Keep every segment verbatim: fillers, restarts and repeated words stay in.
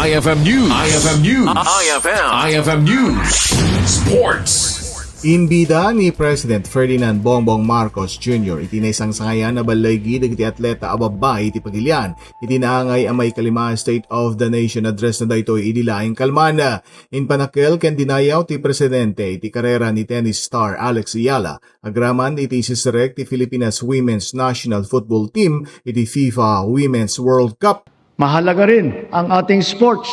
I F M News. I F M News. I F M. I F M News. Sports. Inbida ni President Ferdinand Bongbong Marcos Junior iti naisangsangayan a balligi dagiti atleta a babbai iti pagilian iti naangay a maikalima State of the Nation Address na daytoy idi laeng kalman. Impanakkel ken dinayaw ti Presidente iti karera ni tennis star Alex Eala agraman iti isisirek ti Filipinas Women's National Football Team iti FIFA Women's World Cup. Mahalaga rin ang ating sports.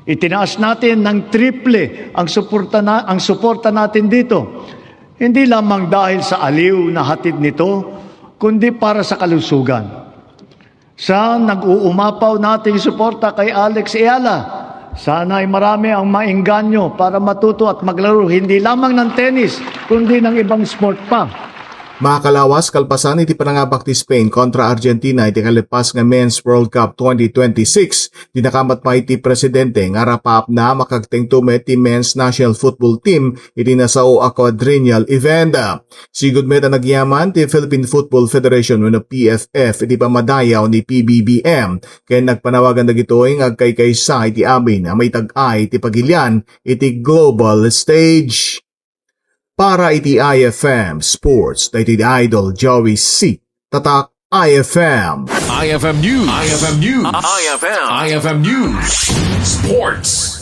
Itinaas natin ng triple ang suporta, na, ang suporta natin dito. Hindi lamang dahil sa aliw na hatid nito, kundi para sa kalusugan. Sa nag-uumapaw nating suporta kay Alex Eala, sana ay marami ang maengganyo para matuto at maglaro hindi lamang ng tennis, kundi ng ibang sport pa. Makalawas, kalpasan iti panangabak ti Spain kontra Argentina iti kalipas nga Men's World Cup twenty twenty-six, di nakamat pay ti presidente nga rapaapna makagtengto met ti men's national football team iti nasao a quadrennial event. Sigud met a nagyaman ti Philippine Football Federation wenno P F F iti pammadayaw ni P B B M, ken nagpanawagan dagitoy nga agkaykaysa iti amin a maitag-ay ti pagilian iti global stage. Para iti I F M Sports, daytoy ti Idol Joey C. Tatak I F M. I F M News. I F M News. I F M. I F M News. Sports.